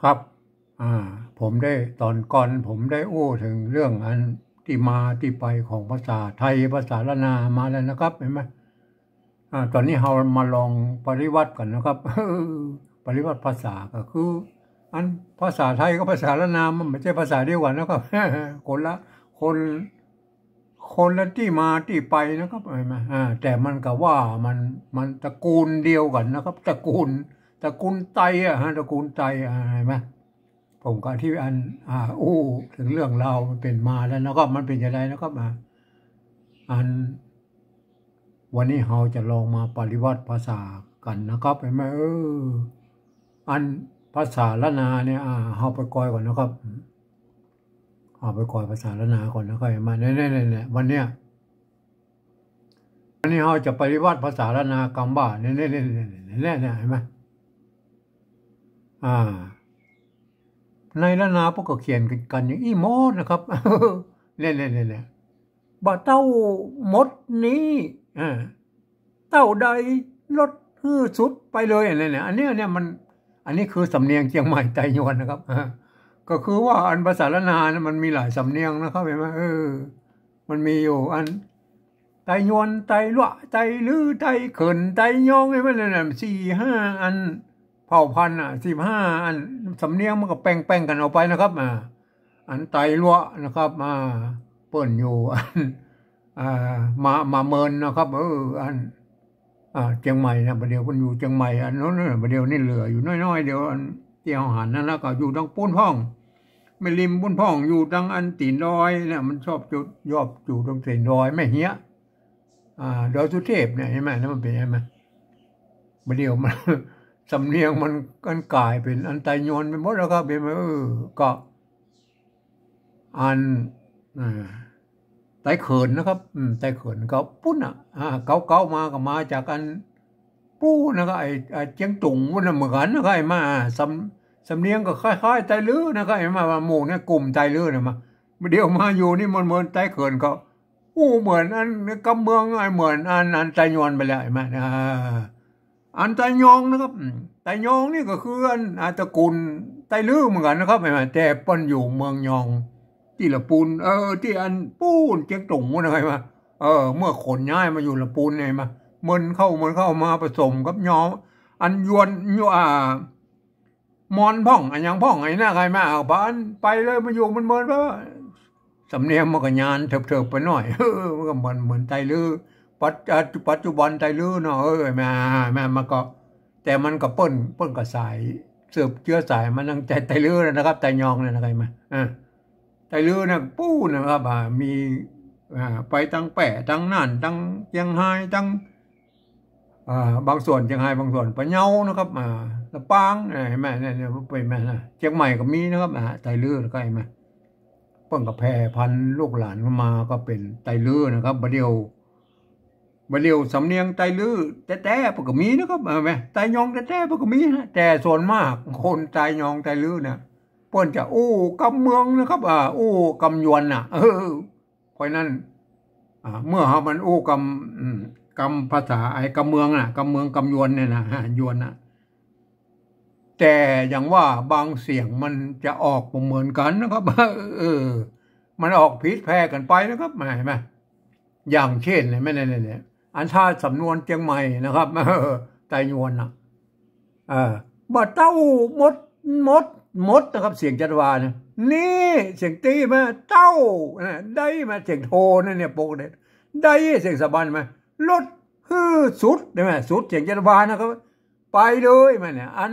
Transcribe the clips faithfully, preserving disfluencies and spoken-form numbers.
ครับ อ่า ผมได้ ต๋อนก่อนผมได้อู้เถิงเรื่องอันตี้มาตี้ไปของภาษาไทย ภาษาล้านนามาแล้วนะครับ หันก่อ อ่า ต๋อนนี้เฮามาลองปริวัติกั๋นนะครับ ปริวัติภาษาก็คือ อันภาษาไทยกับภาษาล้านนามันบ่ใจ้ภาษาเดียวกั๋นนะครับ คนละ คน คนละตี้มาตี้ไปนะครับ หันก่อ อ่า แต่มันก็ว่ามัน มันตระกูลเดียวกั๋นนะครับ ตระกูล ตระกูลไตอะฮะ ตระกูลไต อ่า หันก่อ ผมก็ตี้อัน อ่า อู้เถิงเรื่องราวมันเป๋นมาแล้วนะครับ มันเป๋นจะไดนะครับ อ่า อัน วันนี้เฮาจะลองมาปริวัติภาษากั๋นนะครับ หันก่อ เออ อันภาษาล้านนาเนี่ย อ่า เฮาไปกอยก่อนนะครับ เฮาไปกอยภาษาล้านนาก่อนนะครับ หันก่อ เนี่ย เนี่ย เนี่ย เนี่ย วันเนี้ย วันนี้เฮาจะปริวัติภาษาล้านนากำบ่า เนี่ย เนี่ย เนี่ย เนี่ย เนี่ย หันก่อ อ่า ในล้านนาเปิ้นก็เขียนกั๋นอย่างอี้หมดนะครับ เนี่ย เนี่ย เนี่ย เนี่ย บ่าเต้าหมดนี้ อ่า เต้าใดลดหื้อสุดไปเลย อันนี้เนี่ย อันนี้เนี่ยมัน อันนี้คือสำเนียงเจียงใหม่ไตยวนนะครับ อ่า ก็คือว่าอันภาษาล้านนานะมันมีหลายสำเนียงนะครับ หันก่อ เออ มันมีอยู่อัน ไตยวน ไตลัวะ ไตลื้อ ไตเขิน ไตยอง หันก่อ นั่นน่ะ สี่ห้าอัน เผ่าพันธุ์น่ะ สิบห้าอัน สำเนียงมันก็แป่งๆ กั๋นออกไปนะครับ อ่า อันไตลัวะนะครับ อ่า เปิ้นอยู่ อัน อ่า มา มาเมินนะครับ เออ อัน อ่า เจียงใหม่นะ บ่าเดี่ยวเปิ้นอยู่เจียงใหม่ อันนั้นน่ะ บ่าเดี่ยวนี้เหลืออยู่น้อยๆ เดียว อันตี้เฮาหันนั่น แล้วก็อยู่ตางปู๊นพ่อง แม่ริมปู๊นพ่อง อยู่ตางอันตี๋นดอยเนี่ย มันชอบจุด ยอบอยู่ตางตี๋นดอย แม่เฮีย อ่า ดอยสุเทพเนี่ย หันก่อ นั่นมันเป๋น หันก่อ บ่าเดี่ยวมัน สำเนียงมัน มันก๋ายเป๋นอันไตยวนไปหมดแล้วครับ หันก่อ เออ ก็ อัน อ่า ไตเขินนะครับ อืม ไตเขินก็ปู๊นน่ะ อ่า เก๊าๆ มาก็มาจากอันปู๊นนะครับ ไอ้ ไอ้เจียงตุงปู๊นน่ะ เหมือนกั๋นนะครับ หันก่อ อ่า สำ สำเนียงก็คล้ายๆ ไตลื้อนะครับ หันก่อ ว่าหมู่เนี่ย กลุ่มไตลื้อเนี่ยมา บ่าเดี่ยวมาอยู่นี่มันเหมือนไตเขินก็ อู้เหมือนอันกำเมือง ไอ้เหมือนอัน อันไตยวนไปแล้ว หันก่อ อ่า อันไตยองนะครับ อืม ไตยองนี่ก็คืออัน อ่า ตระกูลไตลื้อเหมือนกั๋นนะครับ หันก่อ แต่เปิ้นอยู่เมืองยอง ตี้ละปูน เออ ตี้อันปู๊นเจียงตุงปู๊นนะครับ หันก่อ เออ เมื่อขนย้ายมาอยู่ละปูนเนี่ย หันก่อ เมินเข้า เมินเข้ามาผสมกับยอง อันยวน ยวน อ่า มอญพ่อง อะหยังพ่อง ไอ้นั่นใค่มา เอาบ้านไปเลย มาอยู่มันเมิน เพราะว่าสำเนียงมันก็ยานเถิบๆ ไปหน้อย เออ มันก็เหมือน เหมือนไตลื้อ ปัจ อ่า ปัจจุบันไตลื้อเนาะ เออ แม่ แม่มันก็ แต่มันก็เปิ้น เปิ้นก็สาย สืบเจื้อสายมาตั้งแต่ไตลื้อแล้วนะครับ ไตยองเนี่ยนะครับ หันก่อ อ่า ไตลื้อเนี่ยปู๊นนะครับ อ่า มี อ่า ไปตางแป้ ตางน่าน ตางเจียงฮาย ตาง อ่า บางส่วนเจียงฮาย บางส่วนปะเยานะครับ อ่า ลำปาง อ่า หันก่อ เนี่ย เนี่ย ไปแม่นนะ เจียงใหม่ก็มีนะครับ อ่า ไตลื้อแล้วก็หันก่อ เปิ้นก็แผ่พันธุ์ลูกหลานมาก็เป๋นไตลื้อนะครับ บ่าเดี่ยว บ่าเดี่ยวสำเนียงไตลื้อแต๊ๆ เปิ้นก็มีนะครับ เออ แม่ ไตยองแต๊ๆ เปิ้นก็มีนะ แต่ส่วนมากคนไตยองไตลื้อเนี่ย เปิ้นจะอู้กำเมืองนะครับ อ่า อู้กำยวนน่ะ เออ เพราะฉะนั้น อ่า เมื่อเฮามันอู้กำ อืม กำภาษาไอ้กำเมืองน่ะ กำเมืองกำยวนเนี่ยนะ ฮะ ยวนน่ะ แต่อย่างว่าบางเสียงมันจะออกบ่เหมือนกั๋นนะครับ เออ มันออกผิดแผกกั๋นไปนะครับ หันก่อ อย่างเช่นเนี่ย แม่นเนี่ย เนี่ย อันถ้าสำนวนเจียงใหม่นะครับ เออ ไตยวนน่ะ เออ บ่าเต้าหมด หมด หมดนะครับ เสียงจัตวาเนี่ย นี่ เสียงตี้มา เต้า นะ ได้มา เสียงโทนั่นเนี่ย ปกติ ได้ เสียงสามัญมา ลดหื้อสุด หันก่อ สุด เสียงจัตวานะครับ ไปเลยมันเนี่ย อัน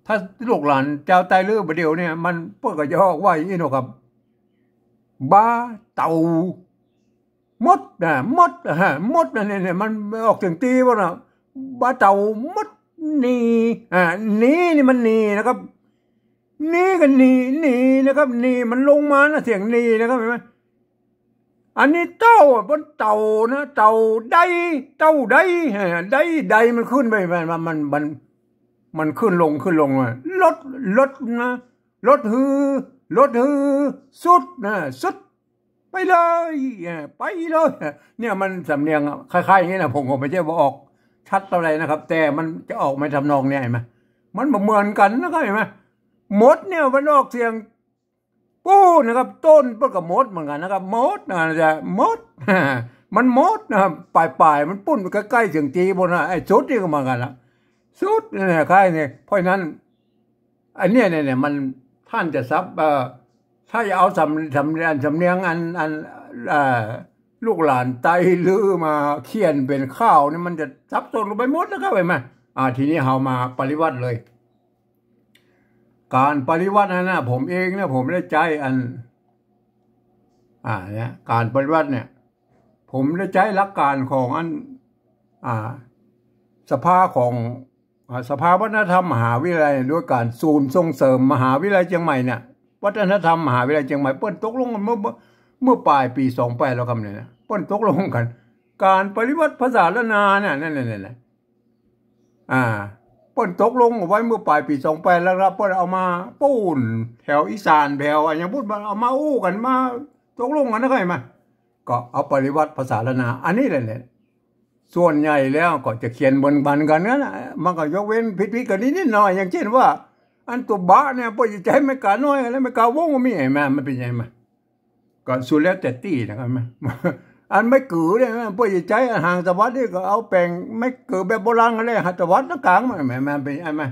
ถ้าลูกหลานจาวไตลื้อบ่าเดี่ยวเนี่ย มันเปิ้นก็จะออกว่าอย่างนี้เนาะครับ บ่าเต้าหมดนะ หมด ฮะ หมดนะ เนี่ย เนี่ย มันออกเสียงตี้บ่านะ บ่าเต้าหมดนี่ อ่า นี่ นี่มันนี่นะครับ นี่ก็นี่ นี่นะครับ นี่มันลงมานะ เสียงนี่นะครับ หันก่อ อันนี้เต้า บ่าเต้านะ เต้าใด เต้าใด ฮะ ใด ใดมันขึ้นไป มัน มัน มัน มัน มันขึ้นลง ขึ้นลงอะ ลด ลดนะ ลดหื้อ ลดหื้อ สุดนะ สุด ไปเลย เออ ไปเลย เนี่ยมันสำเนียงอะ คล้ายๆ อย่างนี้นะ ผมก็บ่ใจ้ว่าออกชัดเต้าใดนะครับ แต่มันจะออกมาทำนองเนี่ย หันก่อ มันบ่เหมือนกั๋นนะครับ หันก่อ หมดเนี่ยมันออกเสียง ปู้นะครับ ต้นเปิ้นก็หมดเหมือนกั๋นนะครับ หมดนะจ๊ะ หมด มันหมดนะครับ ป๋ายๆ มันปุ้นใก้ๆ เสียงจี๋ปุ้นนะ ไอ้สุดนี่ก็เหมือนกั๋นละ สุดเนี่ย ใคร่เนี่ย เพราะฉะนั้น อันเนี้ยเนี่ย เนี่ย มัน ต้านจะสับ เอ่อ ถ้าจะเอาสำ สำ สำเนียงอัน อัน เอ่อ ลูกหลานใต้ลือมาเขียนเป๋นข่าวนี่ มันจะสับสนกั๋นไปหมดนะครับ หันก่อ อ่า ทีนี้เฮามาปริวัติเลย ก๋านปริวัติหั้นนะ ผมเองเนี่ย ผมได้ใจ๊อัน อ่า เนี่ย ก๋านปริวัติเนี่ย ผมได้ใจ๊หลักก๋านของอัน อ่า สภาของ อ่า สภาวัฒนธรรมมหาวิทยาลัย โดยก๋านศูนย์ส่งเสริมมหาวิทยาลัยเจียงใหม่เนี่ย วัฒนธรรมมหาวิทยาลัยเจียงใหม่ เปิ้นตกลงกั๋นเมื่อ เมื่อ เมื่อป๋ายปี๋สองแปดแล้วครับเนี่ยนะ เปิ้นตกลงกั๋น ก๋านปริวัติภาษาล้านนาเนี่ย นั่นๆๆๆ อ่า เปิ้นตกลงเอาไว้เมื่อป๋ายปี๋สองแปดแล้วครับ เปิ้นเอามาปู๊นแถวอีสานแถวอะหยังปู๊น เอามาอู้กั๋น มาตกลงกั๋นนะ ใคร่มา ก็เอาปริวัติภาษาล้านนา อันนี้แหละ ส่วนใหญ่แล้วก็จะเขียนเหมือนๆ กั๋นนั่นแหละ มันก็ยกเว้นผิดๆ กั๋นนิดๆ หน่อยๆ อย่างเช่นว่า อันตั๋วบะเนี่ย เปิ้นจะใจ๊ไม้ก๋าน้อย แล้วไม้ก๋าวงก็มี หันก่อ มันเป๋นไงมา ก็สุดแล้วแต่ตี้นะครับ อันไม้เกือเนี่ย เปิ้นจะใจ๊อันหางตะวัดนี่ ก็เอาแป๋งไม้เกือแบบโบราณกั๋นเลย หางตะวัดตรงก๋างมัน มันเป๋นไงมา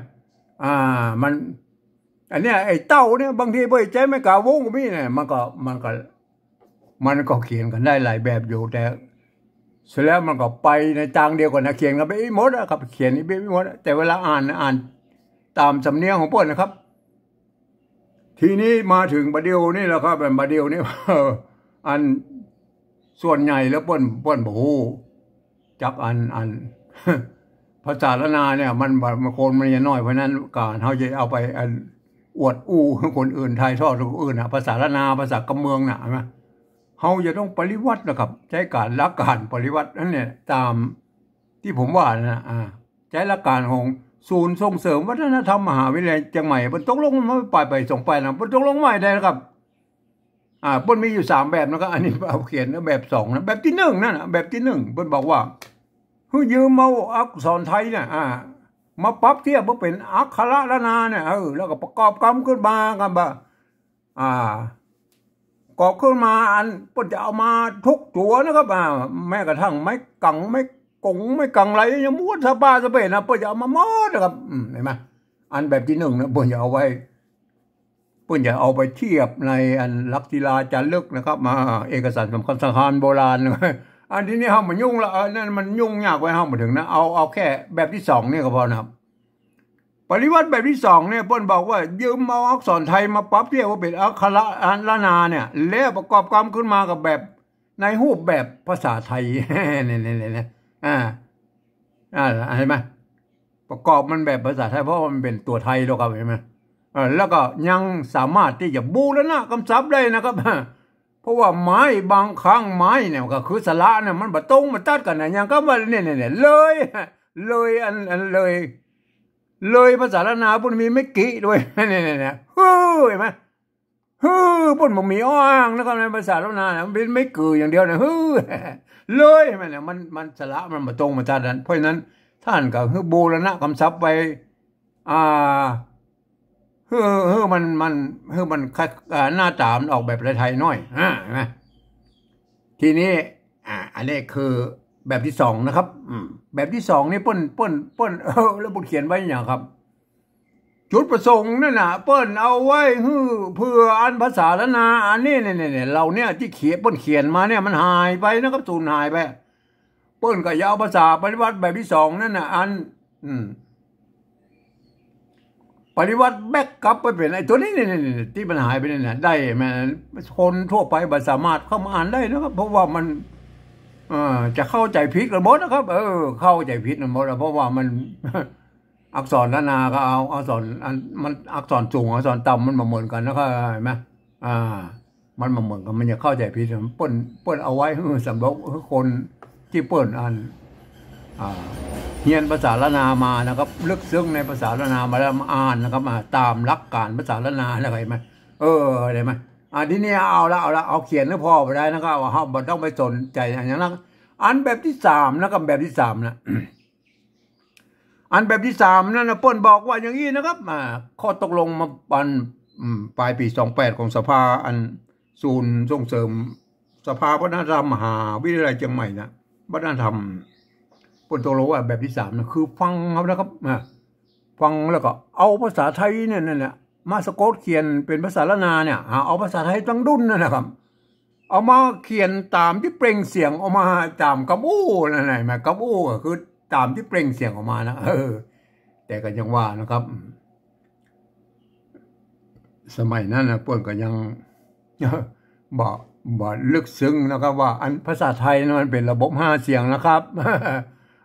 อ่า มัน อันเนี้ย ไอ้เต้าเนี่ย บางทีเปิ้นจะใจ๊ไม้ก๋าวงก็มีเนี่ย มันก็ มันก็ มันก็เขียนกั๋นได้หลายแบบอยู่ แต่เสร็จแล้วมันก็ไปในตางเดียวกั๋นนะ เขียนกั๋นไปอีกหมดอะครับ เขียนอีกไปหมดอะ แต่เวลาอ่านนะ อ่านต๋ามสำเนียงของเปิ้นนะครับ ทีนี้มาเถิงบ่าเดี่ยวนี่แหละครับ บ่าเดี่ยวนี่ อันส่วนใหญ่แล้วเปิ้น เปิ้นบ่ฮู้จักอัน อัน ภาษาล้านนาเนี่ย มันบ่ มันคนมันยังน้อย เพราะฉะนั้นก๋านเฮาจะเอาไปอันอวดอู้หื้อคนอื่น ถ่ายทอดหื้อคนอื่นน่ะ ภาษาล้านนา ภาษากำเมืองน่ะ หันก่อ เฮาจะต้องปริวัตินะครับ ใจ๊ก๋าน หลักก๋านปริวัตินั่นเนี่ย ต๋ามตี้ผมว่านะ อ่า ใจ๊หลักก๋านของศูนย์ส่งเสริมวัฒนธรรมมหาวิทยาลัยเจียงใหม่ เปิ้นตกลงมาป๋ายปี๋สองแปดนะ เปิ้นตกลงไว้ได้นะครับ อ่า เปิ้นมีอยู่สามแบบนะครับ อันนี้เอาเขียนแบบสองนะ แบบตี้หนึ่งนั่นน่ะ แบบตี้หนึ่ง เปิ้นบอกว่า หื้อยืมเอาอักษรไทยเนี่ย อ่า มาปรับเทียบเปื้อเป๋นอักขระล้านนาเนี่ย เออ แล้วก็ประกอบกำขึ้นมาครับ บ่า อ่า ประกอบขึ้นมา อันเปิ้นจะเอามาทุกตั๋วนะครับ อ่า แม้กระทั่งไม้กัง ไม้กง ไม้กังไร ยังม้วนสะบ้าสะเบ้นะ เปิ้นจะเอามาหมดนะครับ อืม หันก่อ อันแบบตี้หนึ่งนะ เปิ้นจะเอาไว้ เปิ้นจะเอาไปเทียบในอันหลักศิลาจารึกนะครับ มา เอกสารสำคัญสำคัญโบราณ อันทีนี้เฮาบ่ยุ่งละ อันนั้นมันยุ่งยากไป เฮาบ่เถิงนะ เอา เอาแค่แบบตี้สองนี่ก็พอนะครับ ปริวัติแบบตี้สองเนี่ย เปิ้นบอกว่ายืมเอาอักษรไทยมาปรับเทียบว่าเป๋นอักขระล้านนาเนี่ย แล้วประกอบกำขึ้นมากับแบบในรูปแบบภาษาไทย เนี่ยๆๆๆ อ่า อ่า หันก่อ ประกอบมันแบบภาษาไทย เพราะว่ามันเป๋นตั๋วไทยแล้วครับ หันก่อ เออ แล้วก็ยังสามารถตี้จะบูรณะกำศัพท์ได้นะครับ เพราะว่าไม้บางครั้ง ไม้เนี่ยก็คือสระเนี่ย มันบ่ตรงบ่ตัดกั๋นนะ อย่างกำว่าเนี่ยๆๆ เลย เลย อัน อันเลย เลยภาษาล้านนาเปิ้นมีไม้กิด้วย เนี่ยๆๆ หื้อ หันก่อ หื้อ เปิ้นบ่มีอ้ออ่างนะครับ ในภาษาล้านนานะ มันเป๋นไม้เกืออย่างเดียวนะ หื้อ เลย หันก่อ เนี่ย มัน มันสระมันบ่ตรงบ่ตัดนั้น เพราะฉะนั้นต้านก็หื้อบูรณะกำศัพท์ไป อ่า หื้อ หื้อมัน มัน หื้อมันคัด อ่า หน้าต๋ามันออกแบบไทยๆ หน่อย อ่า หันก่อ ทีนี้ อ่า อันนี้คือแบบตี้สองนะครับ อืม แบบตี้สองนี่เปิ้น เปิ้น เปิ้น เออ แล้วเปิ้นเขียนไว้หยังครับ จุดประสงค์นั่นน่ะ เปิ้นเอาไว้หื้อเปื้ออันภาษาล้านนา อันนี้เนี่ยๆๆ เหล่าเนี้ยตี้เขียน เปิ้นเขียนมาเนี่ยมันหายไปนะครับ สูญหายไป เปิ้นก็จะเอาภาษาปริวัติแบบตี้สองนั่นน่ะ อัน อืม ปริวัติแบ็กกลับไปเป๋นไอ้ตั๋วนี้ นี่ๆๆ ตี้มันหายไปนี่นะ ได้มา คนทั่วไปบ่สามารถเข้ามาอ่านได้นะครับ เพราะว่ามัน เอ่อ จะเข้าใจ๋ผิดกั๋นหมดนะครับ เออ เข้าใจ๋ผิดกั๋นหมดอะ เพราะว่ามัน อักษรล้านนาก็เอา อักษรอัน มันอักษรสูง อักษรต่ำมันบ่เหมือนกั๋นนะครับ หันก่อ อ่า มันบ่เหมือนกั๋น มันจะเข้าใจ๋ผิด เปิ้น เปิ้นเอาไว้หื้อสำหรับหื้อคนตี้เปิ้นอัน อ่า เฮียนภาษาล้านนามานะครับ ลึกซึ้งในภาษาล้านนามาแล้ว มาอ่านนะครับ มาต๋ามหลักก๋านภาษาล้านนานะครับ หันก่อ เออ หันก่อ อ่า ทีนี้เอาละ เอาละ เอาเขียนหื้อผ่อไปได้นะครับ เฮาบ่ต้องไปสนใจ๋อันหยังนะ อันแบบตี้สามนะครับ แบบตี้สามนะ อันแบบตี้สามนั้นนะ เปิ้นบอกว่าอย่างอี้นะครับ อ่า ข้อตกลงมาปัน อืม ปลายปี๋สองแปดของสภาอันศูนย์ส่งเสริมสภาวัฒนธรรมมหาวิทยาลัยเจียงใหม่นะ วัฒนธรรม เปิ้นตกลงว่าแบบตี้สามนะ คือฟังเอานะครับ อ่า ฟังแล้วก็เอาภาษาไทยเนี่ย นั่นแหละ มาสะกดเขียนเป๋นภาษาล้านนาเนี่ย อ่า เอาภาษาไทยตังดุ้นนั่นนะครับ เอามาเขียนต๋ามตี้เปล่งเสียงออกมา ต๋ามกำอู้นั่นแหละ กำอู้ก็คือต๋ามตี้เปล่งเสียงออกมานะ เออ แต่ก็ยังว่านะครับ สมัยนั้นนะ เปิ้นก็ยัง บ่ บ่ลึกซึ้งนะครับ ว่าอันภาษาไทยนะมันเป๋นระบบห้าเสียงนะครับ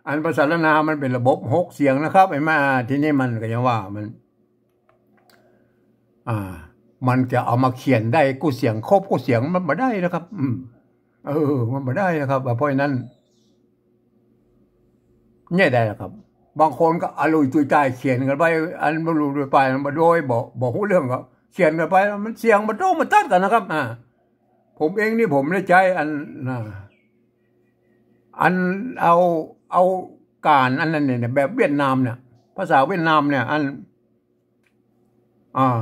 อันภาษาล้านนามันเป๋นระบบหกเสียงนะครับ หันก่อ ตี้นี่มันก็ยังว่ามัน อ่า มันจะเอามาเขียนได้กู้เสียง ครบกู้เสียง มันบ่ได้นะครับ อืม เออ มันบ่ได้นะครับ เพราะฉะนั้น เนี่ยได้แล้วครับ บางคนก็อะลุยจุยจ่ายเขียนกั๋นไป อันบ่ฮู้โดยไป บ่โดย บ่ บ่ฮู้เรื่องก็เขียนกั๋นไป มันเสียงบ่ตรงบ่ตัดกั๋นนะครับ อ่า ผมเองนี่ผมได้ใจ๊อัน อ่า อันเอา เอาก๋านอันนั้นเนี่ย แบบเวียดนามเนี่ย ภาษาเวียดนามเนี่ย อัน อ่า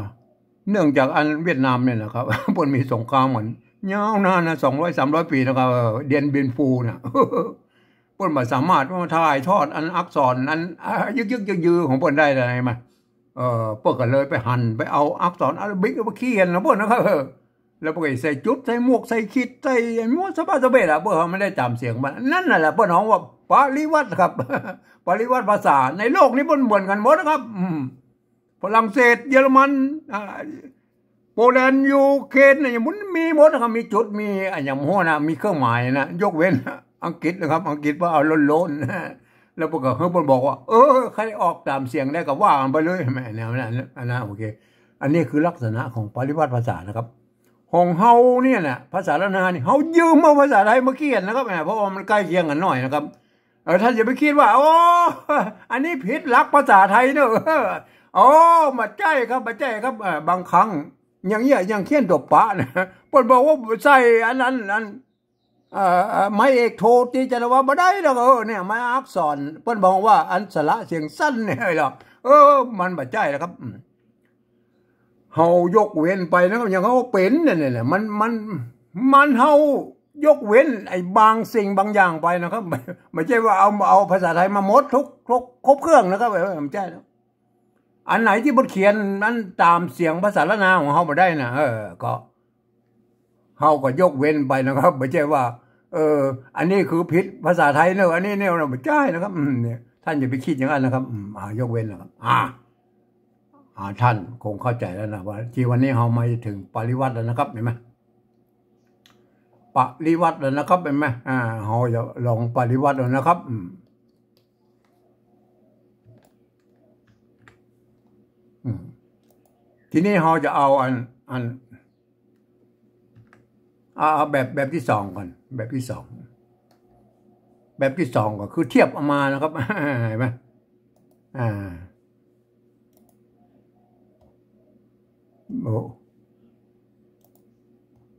เนื่องจากอันเวียดนามเนี่ยนะครับ เปิ้นมีสงครามกั๋นยาวนานนะ สองร้อยสามร้อยปี๋นะครับ เอ่อ เดียนเบียนฟูน่ะ เปิ้นบ่สามารถมาถ่ายทอดอันอักษรอัน อ่า ยึกๆ ยือๆ ของเปิ้นได้เลยมา เอ่อ เปิ้นก็เลยไปหันไปเอาอักษรอาราบิกมาเขียนของเปิ้นนะครับ เออ แล้วเปิ้นก็ใส่จุด ใส่หมวก ใส่ขีด ใส่หมวกสะบาสะเบดอะ เปิ้นเอามาได้ต๋ามเสียงมัน นั่นน่ะแหละเปิ้นฮ้องว่าปริวัติครับ ปริวัติภาษา ในโลกนี้มันเหมือนกั๋นหมดนะครับ อืม ฝรั่งเศส เยอรมัน อ่า โปแลนด์ ยูเครนเนี่ย มันมีหมดนะครับ มีจุด มีอะหยังหั้นนะ มีเครื่องหมายนะ ยกเว้นอังกฤษนะครับ อังกฤษว่าเอาโล้นๆ แล้วเปิ้นก็ เปิ้นบอกว่า เออ ใผออกต๋ามเสียงได้ก็ว่ากั๋นไปเลย แหม แนวนั้น อันนั้น โอเค อันนี้คือลักษณะของปริวัติภาษานะครับ ของเฮาเนี่ยนะ ภาษาล้านนานี่ เฮายืมเอาภาษาไทยมาเขียนนะครับ แหม เพราะว่ามันใก้เคียงกั๋นหน่อยนะครับ เออ ต้านอย่าไปกึ๊ดว่า โอ้ อันนี้ผิดหลักภาษาไทยเนาะ โอ้ บ่ใจ้ครับ บ่ใจ้ครับ เอ่อ บางครั้ง อย่างเนี้ย อย่างเขียนตั๋วปะนะ เปิ้นบอกว่าใส่อันนั้น อัน เอ่อ เอ่อ ไม้เอกโท ตรี จารวะ บ่ได้ดอก เออ เนี่ย ไม้อักษร เปิ้นบอกว่าอันสระเสียงสั้นเนี่ยเหรอ เออ มันบ่ใจ้แล้วครับ อืม เฮายกเว้นไปนะ อย่างเฮาเป๋นเนี่ย เนี่ย เนี่ย มัน มัน มันเฮายกเว้นไอ้บางสิ่งบางอย่างไปนะครับ บ่ใจ้ว่าเอา เอาภาษาไทยมาหมดทุก ทุก ครบเครื่องนะครับ เออ บ่ใจ้นะ อันไหนตี้บ่เขียนนั้นต๋ามเสียงภาษาล้านนาของเฮาบ่ได้นะ เออ ก็ เฮาก็ยกเว้นไปนะครับ บ่ใจ้ว่า เออ อันนี้คือผิดภาษาไทยเนาะ อันนี้เนี่ย บ่ใจ้นะครับ อืม เนี่ย ต้านอย่าไปกึ๊ดอย่างนั้นนะครับ อืม อ่า ยกเว้นนะครับ อ่า อ่า ต้านคงเข้าใจ๋แล้วนะ ว่าตี้วันนี้เฮามาเถิงปริวัติแล้วนะครับ หันก่อ ปริวัติแล้วนะครับ หันก่อ อ่า เฮาจะลองปริวัติแล้วนะครับ อืม อืม ตี้นี้เฮาจะเอาอัน อัน เอา เอาแบบ แบบตี้สองก่อน แบบตี้สอง แบบตี้สองก็คือเทียบเอามานะครับ หันก่อ อ่า โอ้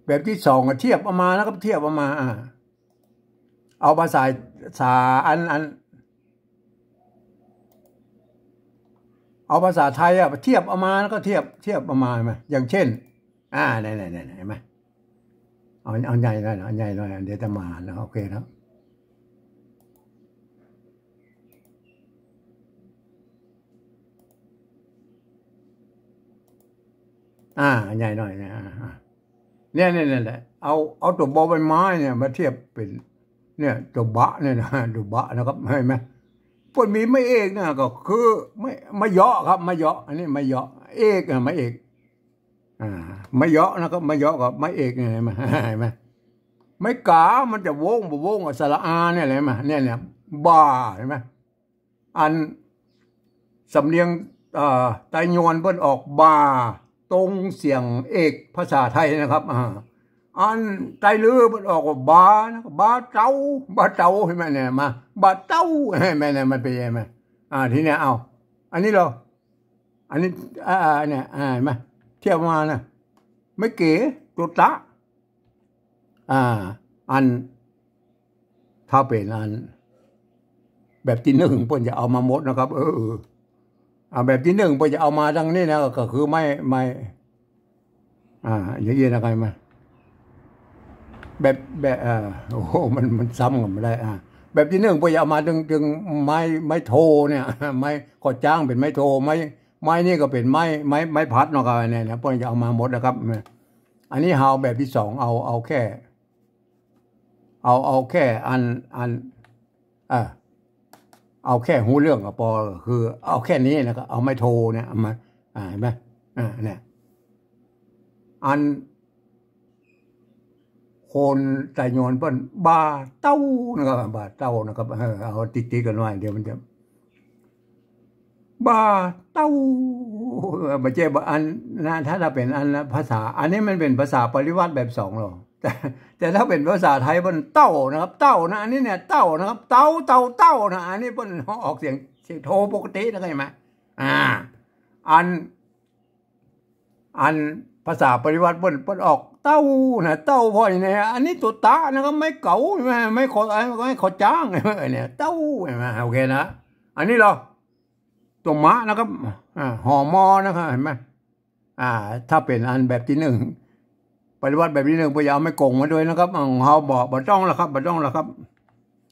แบบตี้สองก็เทียบเอามานะครับ เทียบเอามา อ่า เอาภาษา ภาษาอัน อัน เอาภาษาไทยอะ เทียบเอามา แล้วก็เทียบ เทียบเอามา หันก่อ อย่างเช่น อ่า เนี่ย เนี่ย เนี่ย หันก่อ เอา เอาใหญ่หน่อยนะ เอาใหญ่หน่อย เดี๋ยวจะมานะ โอเคนะ อ่า ใหญ่หน่อยเนี่ย อ่า อ่า เนี่ย เนี่ย เนี่ยแหละ เอา เอาตั๋วบอใบไม้เนี่ยมาเทียบเป๋น เนี่ย ตั๋วบะเนี่ยนะ ตั๋วบะนะครับ หันก่อ เปิ้นมีไม้เอกนะ ก็คือไม้ ไม้เยาะครับ ไม้เยาะ อันนี้ไม้เยาะ เอกนะ ไม้เอก อ่า ไม้เยาะนะครับ ไม้เยาะกับไม้เอกเนี่ย หันก่อ หันก่อ ไม้ก๋ามันจะโว้งบ่โว้งกับสระอาเนี่ย หันก่อ เนี่ย เนี่ย บ่า หันก่อ อันสำเนียง เอ่อ ไตยวนเปิ้นออกบ่า ตรงเสียงเอกภาษาไทยนะครับ อ่า อันไตลือเปิ้นออกว่าบานะ บาเต้า บาเต้า หันก่อ เนี่ย มา บาเต้า หันก่อ เนี่ย มันเป๋นหันก่อ อ่า ตี้นี้เอา อันนี้เหรอ อันนี้ อ่า เนี่ย อ่า หันก่อ เทียบมานะ ไม้เก๋ ตั๋วตะ อ่า อัน ถ้าเป๋นอัน แบบตี้นึ่งเปิ้นจะเอามาหมดนะครับ เออ อ่า แบบตี้นึ่งเปิ้นจะเอามาตังนี้นะ ก็คือไม้ ไม้ อ่า อย่างนี้นะครับ ไม้ แบบ แบบ เอ่อ โอ้โห มัน มันซ้ำกั๋นบ่ได้ อ่า แบบตี้นึ่งเปิ้นจะเอามาตึง ตึงไม้ ไม้โทเนี่ย ไม้ ก่อจ๊างเป๋นไม้โท ไม้ ไม้นี่ก็เป๋นไม้ ไม้ ไม้พัดเนาะครับ เนี่ยนะ เปิ้นจะเอามาหมดนะครับ อันนี้เฮาแบบตี้สอง เอา เอาแค่ เอา เอาแค่อัน อัน เอ่อ เอาแค่ฮู้เรื่องก็ปอ คือเอาแค่นี้นะ ก็เอาไม้โทเนี่ย เอามา อ่า หันก่อ อ่า เนี่ย อัน คนไตยวนเปิ้นบ่าเต้านะครับ บ่าเต้านะครับ เออ เอาติดๆ กั๋นไว้ เดี๋ยวมันจะ บ่าเต้า บ่ใจ้บ่าอันนะ ถ้า ถ้าเป๋นอันนะ ภาษา อันนี้มันเป๋นภาษาปริวรรตแบบสองหรอ แต่ แต่ถ้าเป๋นภาษาไทยเปิ้นเต้านะครับ เต้านะ อันนี้เนี่ย เต้านะครับ เต้า เต้า เต้านะ อันนี้เปิ้นออกเสียง เสียงโทปกตินะ เข้าใจ๋ไหม อ่า อัน อันภาษาปริวรรตเปิ้น เปิ้นออกเต้านะ เต้าพ่อเนี่ย อันนี้ตั๋วตะนะครับ ไม้เก๋าใจ้ไหม ไม้ขอ ไม้ขอจ๊างเนี่ย เต้า หันก่อ โอเคนะ อันนี้เหรอ ตั๋วมะนะครับ อ่า หอมอนะครับ หันก่อ อ่า ถ้าเป๋นอันแบบตี้นึ่ง ปริวรรตแบบตี้นึ่ง เปิ้นจะเอาไม้ก๋งมาด้วยนะครับ ของเฮาบ่ บ่ต้องละครับ บ่ต้องละครับ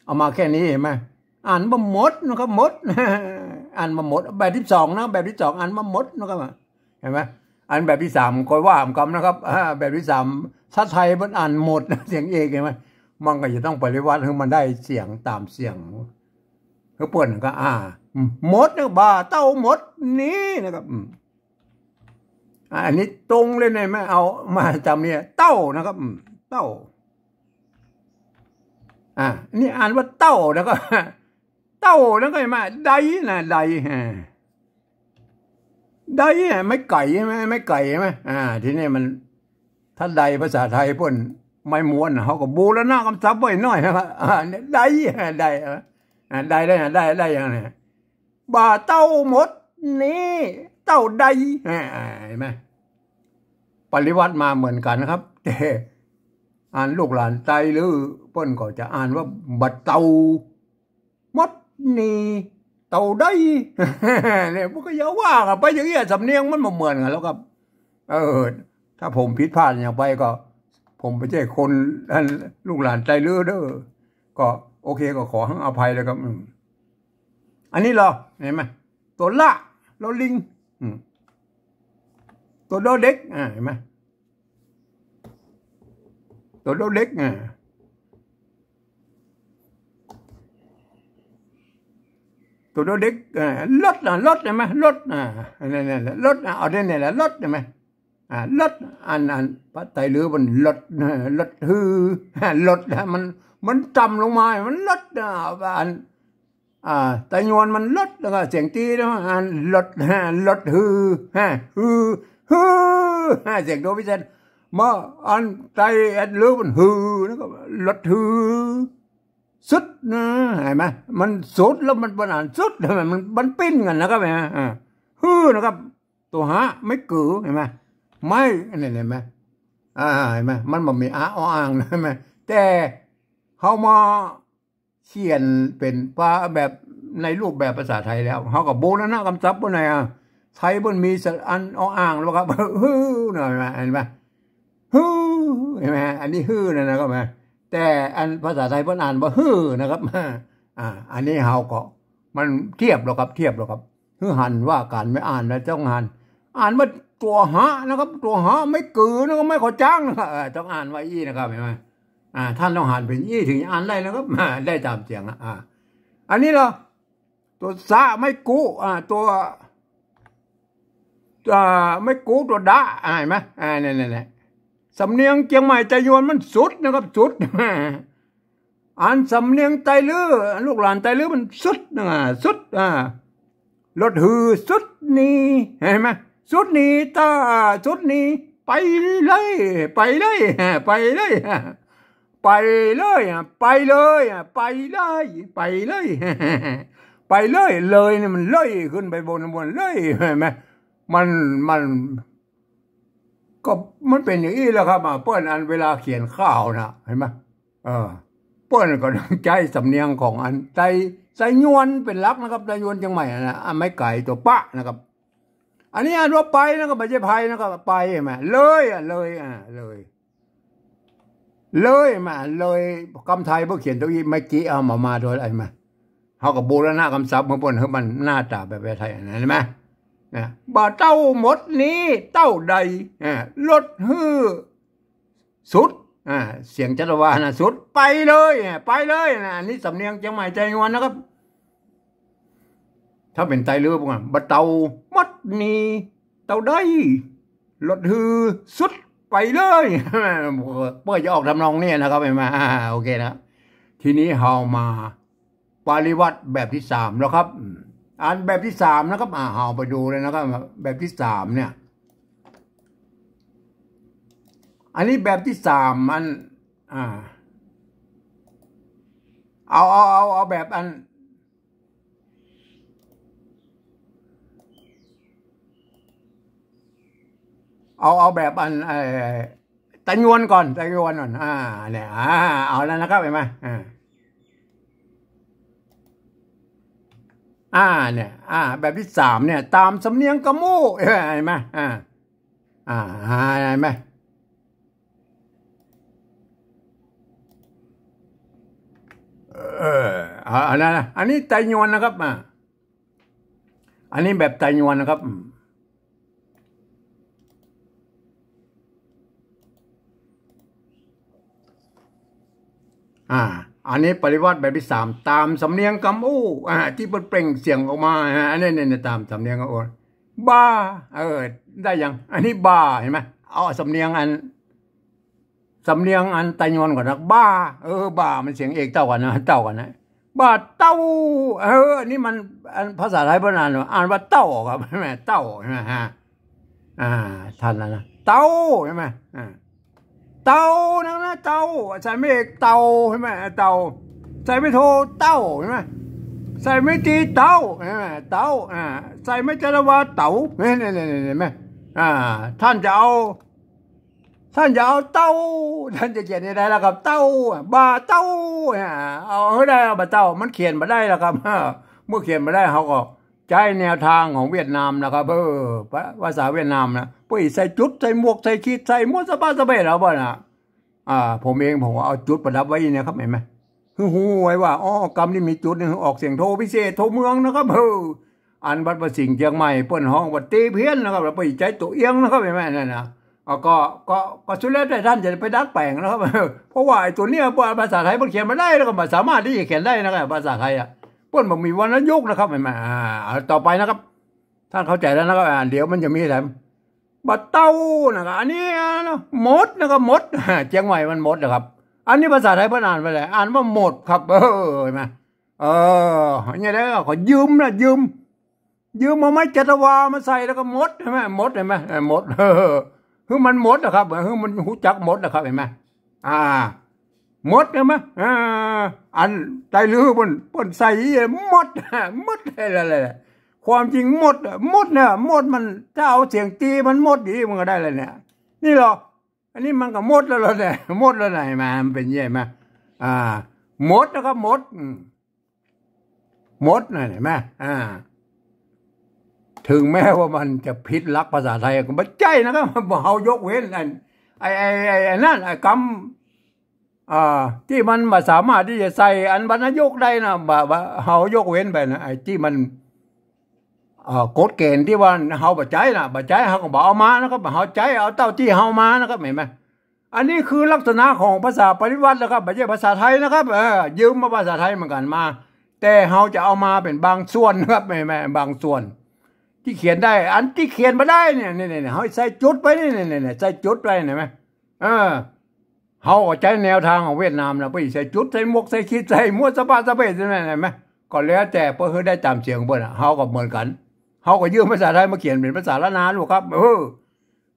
เอามาแค่นี้หันก่อ อ่านบ่หมดนะครับ หมด อ่านบ่หมด แบบตี้สองนะ แบบตี้สอง อ่านบ่หมดนะครับ หันก่อ อันแบบตี้สาม ก็ว่ากั๋นนะครับ อ่า แบบตี้สาม ภาษาไทยเปิ้นอ่านหมด เสียงเอกหันก่อ มันก็จะต้องปริวรรตหื้อมันได้เสียงต๋ามเสียง หื้อเปิ้นก็ อ่า หมดเนี่ย บ่าเต้าหมดนี่นะครับ อืม อ่า อันนี้ตรงเลยเนี่ย ไม่เอามาจำเนี่ย เต้านะครับ อืม เต้า อ่า นี่อ่านว่าเต้านะครับ เต้าแล้วก็มาไดนะ ได อ่า ได อ่ะ ไม้ไก่ใจ้ไหม ไม้ไก่ใจ้ไหม อ่า ทีนี้มัน ถ้าไดภาษาไทยเปิ้น ไม้ม้วนน่ะ เฮาก็บูรณะกำศัพท์ไว้หน้อยนะครับ อ่า เนี่ย ได อ่า ได อ่า อ่า ได ได อ่า ได ได อย่างเนี้ย บ่าเต้าหมดนี่ เต้าได อ่า อ่า หันก่อ ปริวรรตมาเหมือนกั๋นนะครับ แต่อันลูกหลานไตลื้อเปิ้นก็จะอ่านว่าบ่าเต้าหมดนี่ เต้าได เนี่ย มันก็อย่าว่ากั๋นไปอย่างเงี้ย สำเนียงมันบ่เหมือนกั๋นแล้วครับ เออ ถ้าผมผิดพลาดอย่างไปก็ ผมบ่ใจ้คน อันลูกหลานไตลื้อเด้อ ก็โอเค ก็ขอหั้นอภัยแล้วครับ อืม อันนี้เหรอ หันก่อ ตั๋วละ ลอลิง อืม ตั๋วดอเด็ก อ่า หันก่อ ตั๋วดอเด็ก อ่า ตั๋วดอเด็ก อ่า รถ อ่ะ รถ หันก่อ รถ อ่า นั่น นั่นแหละ รถ อ่ะ เอาได้เนี่ยแหละ รถ หันก่อ อ่า รถ อัน อัน ภาษาไตลื้อมันรถ รถฮือ รถนะ มัน มันต่ำลงมา มันรถ อ่า อัน อ่า ไตยวนมันรถ แล้วก็เสียงตี้นะ อัน รถ รถฮือ ฮือ ฮือ เสียงโทพิเศษ เมื่ออันไตอันลื้อมันฮือ แล้วก็รถฮือ สุดนะ หันก่อ มันสุดแล้วมัน มันอ่านสุด มัน มันปิ้นกั๋นนะครับ หันก่อ อ่า ฮือนะครับ ตั๋วหะ ไม้กือ หันก่อ ไม้ อันนี้หันก่อ อ่า หันก่อ มันบ่มีอะ ออ่างนะ หันก่อ แต่เฮามาเขียนเป๋นปา แบบในรูปแบบภาษาไทยแล้ว เฮาก็บูรณะกำศัพท์เปิ้นหน่อย อ่ะ ไทยเปิ้นมีสระอัน ออ่างแล้วครับ ฮือ นะ หันก่อ หันก่อ ฮือ หันก่อ อันนี้ฮือนั่นนะครับ แต่อันภาษาไทยเปิ้นอ่านว่าฮือนะครับ อ่า อันนี้เฮาก็ มันเทียบแล้วครับ เทียบแล้วครับ คือหันว่าก๋านไม่อ่านแล้วต้องหัน อ่านว่าตั๋วหะนะครับ ตั๋วหะ ไม้กือนะครับ ไม้ขอจ๊างนะครับ เออ ต้องอ่านว่าอี้นะครับ หันก่อ อ่า ต้านต้องหันเป๋นอี้ถึงอ่านได้นะครับ อ่า ได้ต๋ามเสียงอะ อ่า อันนี้เหรอ ตั๋วสะ ไม้กุ อ่า ตั๋ว อ่า ไม้กุ ตั๋วดะ อ่า หันก่อ อ่า เนี่ย เนี่ย เนี่ย สำเนียงเจียงใหม่ไตยวนมันสุดนะครับ สุด อันสำเนียงไตลื้อ ลูกหลานไตลื้อมันสุดนะ สุด อ่า รถฮือสุดนี่ หันก่อ สุดนี่ ตา สุดนี่ ไปเลย ไปเลย ไปเลย ไปเลย ไปเลย ไปเลย ไปเลย ไปเลย เลยนี่มันเลยขึ้นไปบน บนเลย หันก่อ มัน มัน ก็มันเป๋นอย่างอี้แหละครับ อ่า เปิ้นอันเวลาเขียนข่าวนะ หันก่อ เออ เปิ้นก็ต้องใจ๊สำเนียงของอันไต ไตยวนเป๋นหลักนะครับ ไตยวนเจียงใหม่นะ อ่ะ ไม้ไก๋ตั๋วปะนะครับ อันนี้อ่านว่าไปนะครับ บ่ใจ้ไปนะครับ ไป หันก่อ เลย อ่ะ เลย อ่ะ เลย เลย หันก่อ เลย กำไทยเปิ้นเขียนตรงอี้ เมื่อกี้เอามา มาโดยอะไรมา เฮาก็บูรณะกำศัพท์เฮาเปิ้น หื้อมันหน้าต๋าแบบไทย อันนั้นหันก่อ นะ บ่าเต้าหมดนี้ เต้าใด อ่า ลดหื้อสุด อ่า เสียงจัตวานะ สุด ไปเลย อ่า ไปเลยนะ อันนี้สำเนียงเจียงใหม่ไตยวนนะครับ ถ้าเป๋นไตลื้อ พวกนั้น บ่าเต้าหมดนี้ เต้าใด ลดหื้อสุด ไปเลย เปิ้นจะออกทำนองนี้นะครับ หันก่อ อ่า โอเคนะ ทีนี้เฮามาปริวรรตแบบตี้สามแล้วครับ อืม อันแบบตี้สามนะครับ อ่า เฮาไปดูเลยนะครับ แบบตี้สามเนี่ย อันนี้แบบตี้สาม อัน อ่า เอา เอา เอา เอาแบบอัน เอา เอาแบบอัน เอ่อ ไตยวนก่อน ไตยวนก่อน อ่า เนี่ย อ่า เอาแล้วนะครับ หันก่อ อ่า อ่า เนี่ย อ่า แบบตี้สามเนี่ย ต๋ามสำเนียงกำอู้ หันก่อ อ่า อ่า หันก่อ เออ เอา เอานะ อันนี้ไตยวนนะครับ อ่า อันนี้แบบไตยวนนะครับ อืม อ่า อันนี้ปริวรรตแบบตี้สาม ต๋ามสำเนียงกำอู้ อ่า ตี้เปิ้นเปล่งเสียงออกมา อ่า อันนี้ เนี่ย เนี่ย ต๋ามสำเนียงกำอู้ บ่า เออ ได้ยัง อันนี้บ่า หันก่อ เอาสำเนียงอัน สำเนียงอันไตยวนก่อนนะ บ่า เออ บ่า มันเสียงเอกเต้ากั๋นนะ เต้ากั๋นนะ บ่าเต้า เออ อันนี้มัน อันภาษาไทยเปิ้นอ่านว่า อ่านว่าเต้าครับ หันก่อ เต้า หันก่อ ฮะ อ่า ทันแล้วนะ เต้า หันก่อ อ่า เต้า นั่นนะ เต้า ใส่ไม้เอกเต้า หันก่อ เต้า ใส่ไม้โทเต้า หันก่อ ใส่ไม้ตีเต้า หันก่อ เต้า อ่า ใส่ไม้จัตวาเต๋า เนี่ย เนี่ย เนี่ย เนี่ย หันก่อ อ่า ต้านจะเอา ต้านจะเอาเต้า ต้านจะเขียนจะใดล่ะครับ เต้า บ่าเต้า เนี่ย เอาหื้อได้ บ่าเต้า มันเขียนบ่ได้ล่ะครับ เมื่อเขียนบ่ได้ เฮาก็ใจ๊แนวตางของเวียดนามนะครับ เออ ภา ภาษาเวียดนามนะ เปิ้นใส่จุด ใส่หมวก ใส่ขีด ใส่หมวดสะบาสะเบ้แล้วบ่านะ อ่า ผมเองผมก็เอาจุดประดับไว้เนี่ยครับ หันก่อ หื้อฮู้ไว้ว่า อ้อ กำนี้มีจุดนี่ ออกเสียงโทพิเศษ โทเมืองนะครับ เออ อันวัดพระสิงห์เจียงใหม่เปิ้นฮ้องว่าตีเพี้ยนนะครับ แล้วไปใจ๊ตั๋วเอียงนะครับ หันก่อ นั่นนะ อ่ะ ก็ ก็ ก็สุดแล้วแต่ต้านจะไปดัดแป๋งนะครับ เพราะว่าไอ้ตั๋วเนี้ย ภาษาไทยเปิ้นเขียนบ่ได้ แล้วก็บ่สามารถตี้จะเขียนได้นะครับ ภาษาไทยอ่ะ เปิ้นบ่มีวรรณยุกต์นะครับ หันก่อ อ่า เอาต่อไปนะครับ ต้านเข้าใจ๋แล้วนะครับ อ่า เดี๋ยวมันจะมีแถม บ่าเต้านะครับ อันนี้นะ หมดนะครับ หมด เจียงใหม่มันหมดนะครับ อันนี้ภาษาไทยเปิ้นอ่านว่าอะไร อ่านว่าหมดครับ เออ หันก่อ เออ เนี่ยแล้วก็ยืมนะ ยืม ยืมเอาไม้จัตวามาใส่แล้วก็หมด หันก่อ หมด หันก่อ เออ หมด เออ หื้อมันหมดนะครับ หื้อมันฮู้จักหมดนะครับ หันก่อ อ่า หมด หันก่อ อ่า อันไตลื้อเปิ้น เปิ้นใส่หมด หมดเลยแหละ ความจริงหมด หมดเนี่ย หมดมัน ถ้าเอาเสียงตีมันหมดดีมันก็ได้เลยเนี่ย นี่เหรอ อันนี้มันก็หมดแล้วเหรอเนี่ย หมดแล้วนะ หันก่อ มันเป๋นใหญ่มา อ่า หมดนะครับ หมด อืม หมดนะ หันก่อ อ่า เถิงแม้ว่ามันจะผิดหลักภาษาไทยก็บ่ใจ้นะครับ เฮายกเว้นอัน ไอ้ ไอ้ ไอ้ ไอ้นั่น ไอ้กำ อ่า ตี้มันบ่สามารถตี้จะใส่อันวรรณยุกต์ได้นะ บ่ บ่ เฮายกเว้นไปนะ ไอ้ตี้มัน เอ่อ กฎเกณฑ์ตี้ว่าเฮาบ่ใจ้นะ บ่ใจ้เฮาก็บ่เอามานะครับ เฮาใจ้เอาเต้าตี้เฮามานะครับ หันก่อ อันนี้คือลักษณะของภาษาปริวรรตนะครับ บ่ใจ้ภาษาไทยนะครับ เออ ยืมมาภาษาไทยเหมือนกั๋นมา แต่เฮาจะเอามาเป๋นบางส่วนนะครับ หันก่อ บางส่วน ตี้เขียนได้ อันตี้เขียนบ่ได้เนี่ย เนี่ย เนี่ย เฮาใส่จุดไปนี่ เนี่ย เนี่ย เนี่ย ใส่จุดไป หันก่อ เออ เฮาก็ใจ๊แนวตางของเวียดนามนะ ไปใส่จุด ใส่หมวก ใส่ขีด ใส่หมวดสะบาสะเบ้ หันก่อ ก็แล้วแต่เปิ้นหื้อได้ต๋ามเสียงเปิ้นน่ะ เฮาก็เหมือนกั๋น เฮาก็ยืมภาษาไทยมาเขียนเป๋นภาษาล้านนาลูกครับ เออ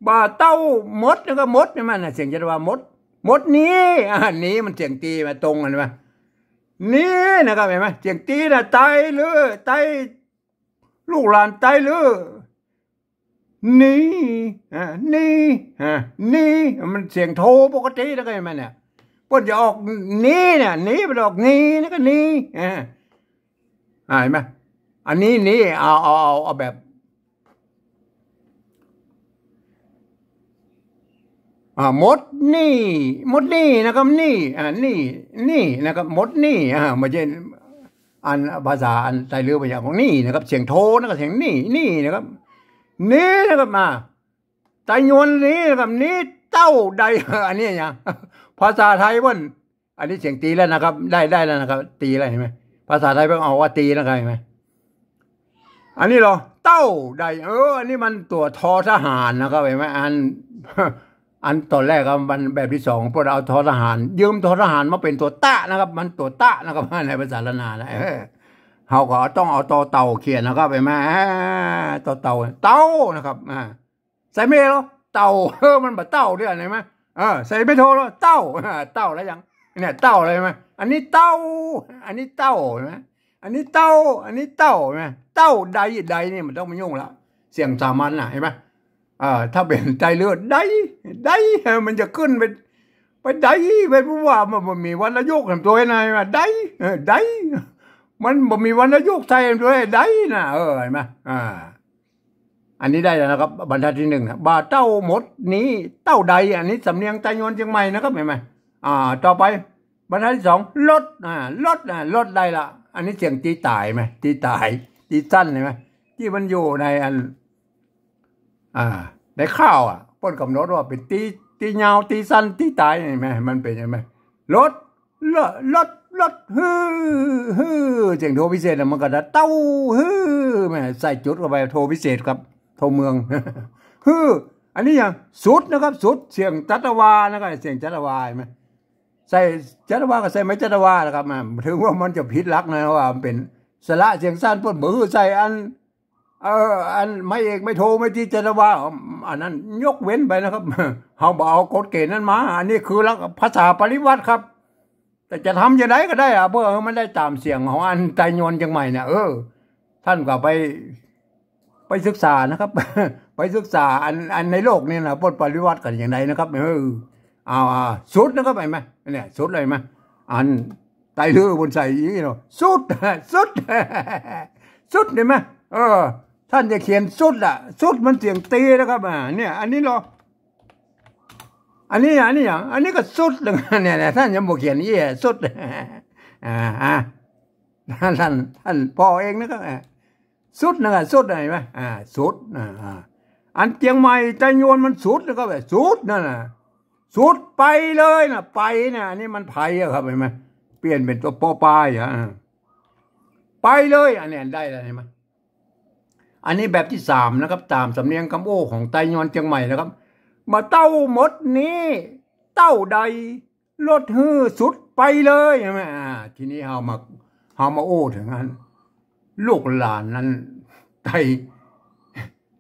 บ่าเต้าหมดนี่ก็หมดนี่มันน่ะ เสียงจัตวาหมด หมดนี้ อ่า นี้มันเสียงตีมาตรงกันไหม นี้นะครับ หันก่อ เสียงตีน่ะ ไตลื้อ ไต ลูกหลานไตลื้อ นี้ อ่า นี้ อ่า นี้ มันเสียงโทปกตินะ ก็หันก่อ เนี่ย เปิ้นจะออกนี้เนี่ย นี้ เปิ้นออกนี้ นี่ก็นี้ อ่า อ่า เห็นไหม อันนี้ นี่ เอา เอา เอา เอาแบบ อ่า หมดหนี้ หมดหนี้นะครับ หนี้ อ่า หนี้ หนี้นะครับ หมดหนี้ อ่า บ่ใจ้ อันภาษาอันไตลื้อไปอย่างของหนี้นะครับ เสียงโทนะครับ เสียงหนี้ หนี้นะครับ หนี้นะครับ มา ไตยวนหนี้นะครับ หนี้เต้าใด อันนี้หยัง ภาษาไทยเปิ้น อันนี้เสียงตี๋แล้วนะครับ ได้ ได้แล้วนะครับ ตี๋แล้ว เห็นไหม ภาษาไทยเปิ้นเอาว่าตี๋นะครับ เห็นไหม อันนี้เหรอ เต้าใด เออ อันนี้มันตั๋ว ทอ ทหารนะครับ เห็นไหม อัน อันต๋อนแรกอะมันแบบตี้สอง เปิ้นเอา ทอ ทหาร ยืม ทอ ทหารมาเป๋นตั๋วตะนะครับ มันตั๋วตะนะครับ ในภาษาล้านนานะ เออ เฮาก็ต้องเอาตอเต่าเขียนนะครับ เห็นไหม อ่า ตอเต่า เต้านะครับ อ่า ใส่ไม่โทเหรอ เต่า เออ มันบ่เต้าเตื้อ เห็นไหม เออ ใส่ไม่โทเหรอ เต้า อ่า เต้าแล้วยัง เนี่ย เต้าแล้ว เห็นไหม อันนี้เต้า อันนี้เต้า เห็นไหม อันนี้เต้า อันนี้เต้า เห็นไหม เต้าใด ใดนี่มันต้องมายุ่งละ เสียงสามัญน่ะ เห็นไหม เออ ถ้าเป๋นไตลื้อ ใด ใด เออ มันจะขึ้นไป ไปใด ไป เพราะว่ามันบ่มีวรรณยุกต์แถมตั๋วใน ว่าใด เออ ใด มันบ่มีวรรณยุกต์ใส่แถมตั๋ว ใดน่ะ เออ เห็นไหม อ่า อันนี้ได้แล้วนะครับ บรรทัดตี้หนึ่งนะ บ่าเต้าหมดหนี้เต้าใด อันนี้สำเนียงไตยวนเจียงใหม่นะครับ เห็นไหม อ่า ต่อไป บรรทัดตี้สอง ลด อ่า ลด อ่า ลดได้ละ อันนี้เสียงตี๋ต๋ายไหม ตี๋ต๋าย ตี๋สั้น เห็นไหม ตี้มันอยู่ในอัน อ่า ในข่าวอะ เปิ้นก๋ำหนดว่าเป๋นตี๋ ตี๋ยาว ตี๋สั้น ตี๋ต๋าย เห็นไหม มันเป๋น เห็นไหม ลด ลด ลด ลด ฮือ ฮือ เสียงโทพิเศษน่ะ มันก็จะเต้า ฮือ แหม ใส่จุดเข้าไป โทพิเศษครับ โทเมือง ฮือ อันนี้หยัง สุดนะครับ สุด เสียงจัตวานะครับ เสียงจัตวา เห็นไหม ใส่จัตวาก็ใส่ไม้จัตวานะครับ อ่า เถิงว่ามันจะผิดหลักนะ ว่ามันเป๋นสระเสียงสั้น เปิ้นบ่ใส่อัน เออ อันไม้เอก ไม้โท ไม้ตรี จัตวา อันนั้นยกเว้นไปนะครับ เฮาบ่เอากฎเกณฑ์นั้นมา อันนี้คือหลักภาษาปริวรรตครับ แต่จะทำจะใดก็ได้อะ เพื่อให้มันได้ต๋ามเสียงของอันไตยวนเจียงใหม่เนี่ย เออ ต้านก็ไป ไปศึกษานะครับ ไปศึกษาอัน อันในโลกนี้นะ เปิ้นปริวรรตกั๋นอย่างใดนะครับ เออ เอา เอา สุดนะครับ เห็นไหม เนี่ย สุดเลย เห็นไหม อันไตลื้อเปิ้นใส่อย่างนี้เนาะ สุด สุด สุด เห็นไหม เออ ต้านจะเขียนสุดอะ สุดมันเสียงตี๋นะครับ อ่า เนี่ย อันนี้เหรอ อันนี้ อันนี้หยัง อันนี้ก็สุดเลย เนี่ย เนี่ย ต้านยังบ่เขียนอี้ สุด อ่า อ่า ต้าน ต้านผ่อเองนะครับ อ่า สุดนะครับ สุด เห็นไหม อ่า สุด อ่า อ่า อันเจียงใหม่ไตยวนมันสุดนะครับ สุดนั่นน่ะ สุดไปเลยน่ะ ไปน่ะ อันนี้มันไปอะครับ เห็นไหม เปลี่ยนเป๋นตั๋วปอปลาอะ อ่า ไปเลย อันนี้ได้แล้ว เห็นไหม อันนี้แบบตี้สามนะครับ ต๋ามสำเนียงกำโอ้ของไตยวนเจียงใหม่นะครับ บ่าเต้าหมดหนี้เต้าใด ลดหื้อสุดไปเลย เห็นไหม อ่า ทีนี้เฮามา เฮามาโอ้เถิงอัน ลูกหลานนั้น ไต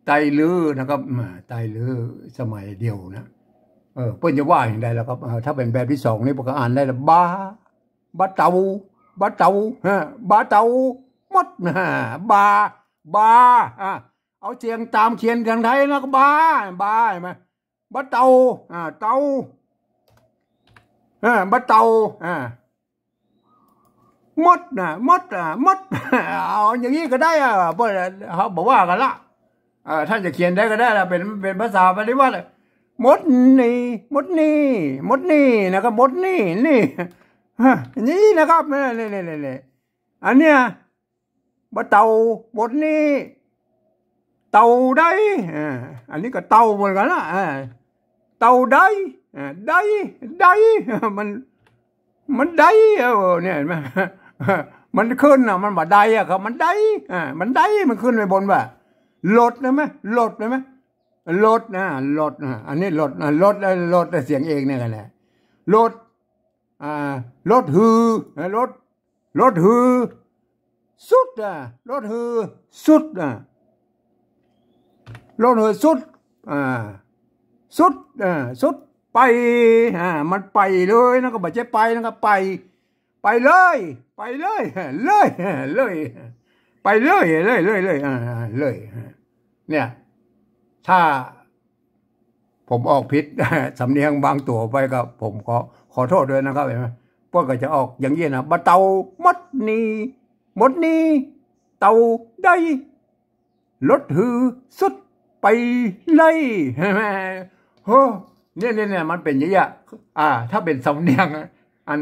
ไตลื้อนะครับ อ่า ไตลื้อสมัยเดียวนะ เออ เปิ้นจะว่าอย่างใดล่ะครับ เออ ถ้าเป๋นแบบตี้สองนี่ เปิ้นก็อ่านได้ละ บ่า บ่าเต้า บ่าเต้า ฮะ บ่าเต้า หมด ฮะ บ่า บ่า อ่ะ เอาเสียงต๋ามเขียนทางไทยนะ ก็บ่า บ่า เห็นไหม บ่าเต้า อ่า เต้า อ่า บ่าเต้า อ่า หมดน่ะ หมด อ่ะ หมด เอาอย่างนี้ก็ได้ อ่ะ เปิ้น เฮาบ่ว่ากั๋นละ เอ่อ ต้านจะเขียนใดก็ได้ละ เป๋น เป๋นภาษาปริวรรต หมดหนี้ หมดหนี้ หมดหนี้นะครับ หมดหนี้ หนี้ ฮะ นี่นะครับ นี่ นี่ นี่ นี่ อันเนี้ย บ่าเต้า หมดหนี้ เต้าใด อ่า อันนี้ก็เต้าเหมือนกั๋นละ อ่า เต้าใด อ่า ใด ใด มัน มันใด เออ เนี่ย เห็นไหม มันขึ้นน่ะ มันบ่าใดอะครับ มันใด อ่า มันใด มันขึ้นไปบนบ่า ลดได้ไหม ลดได้ไหม ลดนะ ลดนะ อันนี้ลดนะ ลด ลด เสียงเอกเนี่ยแหละ ลด อ่า ลดหื้อ ลด ลดหื้อ สุด อ่ะ ลดหื้อ สุด อ่ะ ลดหื้อ สุด อ่า สุด อ่า สุด ไป อ่า มันไปเลยนะ ก็บ่ใจ้ไปนะ ก็ไป ไปเลย ไปเลย เลย เลย ไปเลย เลย เลย เลย อ่า เลย เนี่ย ถ้าผมออกผิด สำเนียงบางตั๋วไปก็ผมขอ ขอโต้ษด้วยนะครับ เห็นไหม เปิ้นก็จะออกอย่างนี้นะ บ่าเต้า หมดหนี้ หมดหนี้ เต้าใด ลดหื้อสุดไปเลย เห็นไหม โอ้ เนี่ย เนี่ย เนี่ย มันเป๋นอย่างเงี้ย อ่า ถ้าเป๋นสำเนียง อัน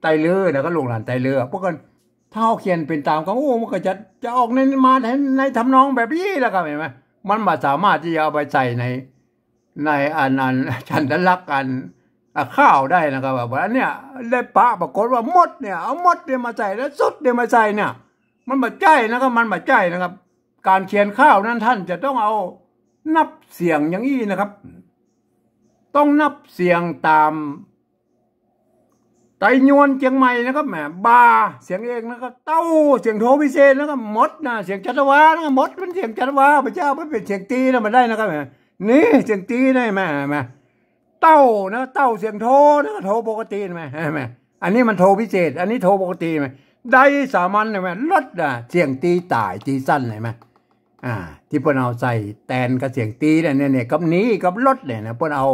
ไตเหลือนะ ก็ลูกหลานไตเหลือ พวกกัน ถ้าเฮาเขียนเป๋นต๋ามกำ โอ้ มันก็จะ จะออกใน มาใน ในทำนองแบบนี้แหละครับ เห็นไหม มันบ่สามารถตี้จะเอาไปใส่ใน ในอัน อัน ฉันทลักษณ์อัน อ่ะ ข้าวได้นะครับ ว่าอันเนี้ย ได้ปะปรากฏว่าหมดเนี่ย เอาหมดเนี่ยมาใส่ แล้วสุดเนี่ยมาใส่เนี่ย มันบ่ใจ้นะครับ มันบ่ใจ้นะครับ ก๋านเขียนข้าวนั้นท่านจะต้องเอานับเสียงอย่างอี้นะครับ ต้องนับเสียงต๋ามไตยวนเจียงใหม่นะครับ แหม บ่า เสียงเอกนะครับ เต้า เสียงโทพิเศษนะครับ หมดนะ เสียงจัตวานะครับ หมด มันเสียงจัตวา บ่ใจ้เอาไปเป๋นเสียงตรีนะ บ่ได้นะครับ แหม นี่เสียงตรีนะ แหม แหม เต้านะ เต้าเสียงโทนะ โทปกตินะ แหม แหม อันนี้มันโทพิเศษ อันนี้โทปกติ แหม ใดสามัญนะ แหม ลดนะ เสียงตรีต่าย ตรีสั้น เห็นไหม อ่า ตี้เปิ้นเอาใส่แตนกับเสียงตรีเนี่ย เนี่ย เนี่ย กับนี้ กับลดเนี่ยนะ เปิ้นเอา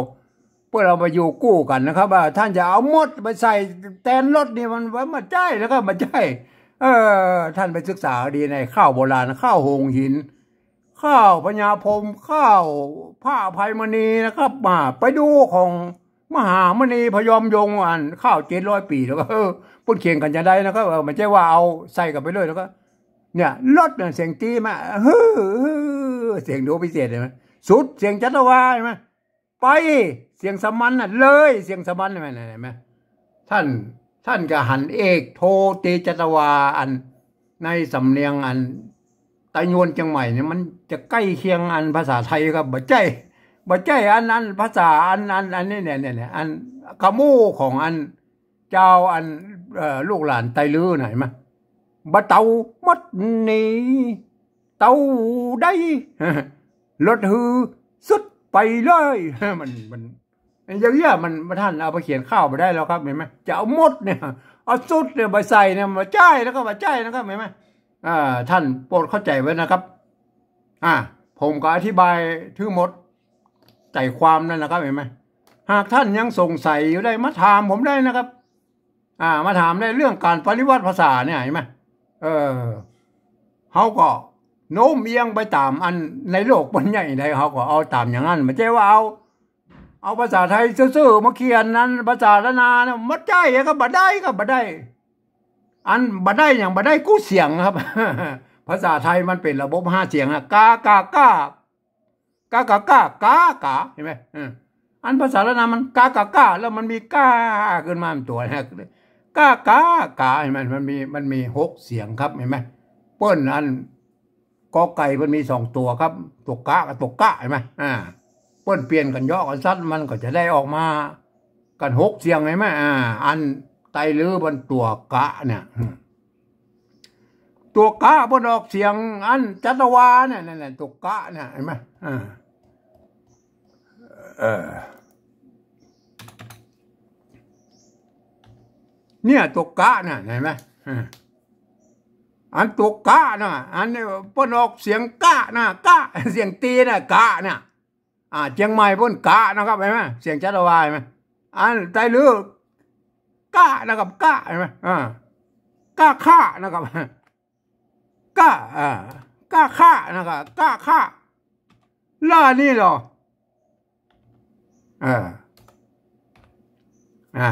เปิ้นเอามาอยู่กู้กั๋นนะครับ ว่าท่านจะเอาหมดไปใส่แตนลดนี่ มัน มันบ่ใจ้นะครับ บ่ใจ้ เออ ท่านไปศึกษาดีในข้าวโบราณ ข้าวโหงหิน ข้าวพญาพรหม ข้าวพระอภัยมณีนะครับ มาไปดูของมหามณีพยอมยงค์ อันข้าวเจ็ดร้อยปี๋ แล้วก็ เออ เปิ้นเขียนกั๋นจะได้นะครับ เออ บ่ใจ้ว่าเอาใส่กั๋นไปเลย แล้วก็ เนี่ย ลดเนี่ย เสียงตรีมา ฮือ ฮือ เสียงโทพิเศษ เห็นไหม สุด เสียงจัตวา เห็นไหม ไป เสียงสามัญน่ะ เลย เสียงสามัญ เห็นไหม เห็นไหม ท่าน ท่านก็หันเอกโทตรีจัตวา อันในสำเนียงอันไตยวนเจียงใหม่เนี่ย มันจะใก้เคียงอันภาษาไทยครับ บ่ใจ้ บ่ใจ้อัน อันภาษาอัน อัน อันนี้เนี่ย เนี่ย เนี่ย อันกำอู้ของอันเจ้าอัน เอ่อ ลูกหลานไตเหลือน่ะ เห็นไหม บ่เต้าหมดนี่ เต้าใด ลดหื้อสุดไปเลย มัน มัน อย่างเงี้ย มัน มัน ท่านเอาไปเขียนข้าวบ่ได้แล้วครับ เห็นไหม จะเอาหมดเนี่ย เอาสุดเนี่ยไปใส่เนี่ย บ่ใจ้นะครับ บ่ใจ้นะครับ เห็นไหม อ่า ท่านโปรดเข้าใจ๋ไว้นะครับ อ่า ผมก็อธิบายถืงหมดใจ๋ความนั่นนะครับ เห็นไหม หากท่านยังสงสัยอยู่ได้ มาถามผมได้นะครับ อ่า มาถามได้เรื่องก๋านปริวัติภาษาเนี่ย เห็นไหม เออ เฮาก็โน้มเอียงไปต๋ามอันในโลกมันใหญ่ใด เฮาก็เอาต๋ามอย่างนั้น บ่ใจ้ว่าเอา เอาภาษาไทยซื่อๆมาเขียนนั้น ภาษาล้านนาเนี่ย บ่ใจ้ครับ บ่ได้ครับ บ่ได้ อันบ่ได้หยัง บ่ได้กู้เสียงครับ ภาษาไทยมันเป๋นระบบห้าเสียงอะ กา กา ก้า กา กา ก้า กา กา เห็นไหม เออ อันภาษาล้านนามันกา กา ก้า แล้วมันมีก้าขึ้นมาตัวนะ กา กา กา เห็นไหม มันมี มันมีหกเสียงครับ เห็นไหม เปิ้นอัน กอไก่เปิ้นมีสองตั๋วครับ ตั๋วกะกับตั๋วก้า เห็นไหม อ่า เปิ้นเปลี่ยนกั๋นเยาะกั๋นซัด มันก็จะได้ออกมากั๋นหกเสียง เห็นไหม อ่า อันไตเหลือเปิ้นตั๋วกะเนี่ย อืม ตั๋วกะเปิ้นออกเสียงอันจัตวาเนี่ย นั่นแหละ ตั๋วกะเนี่ย เห็นไหม อ่า เออ เนี่ยตั๋วกะเนี่ย เห็นไหม อ่า อันตั๋วกะน่ะ อันนี้เปิ้นออกเสียงกะน่ะ กะ เสียงตรีน่ะ กะน่ะ อ่า เจียงใหม่เปิ้นกะนะครับ เห็นไหม เสียงจัตวา เห็นไหม อันไตเหลือ กะนะครับ กะ เห็นไหม อ่า กะ คะ นะครับ กะ อ่า กะ คะ นะครับ กะ คะ แล้วอันนี้เหรอ เออ อ่า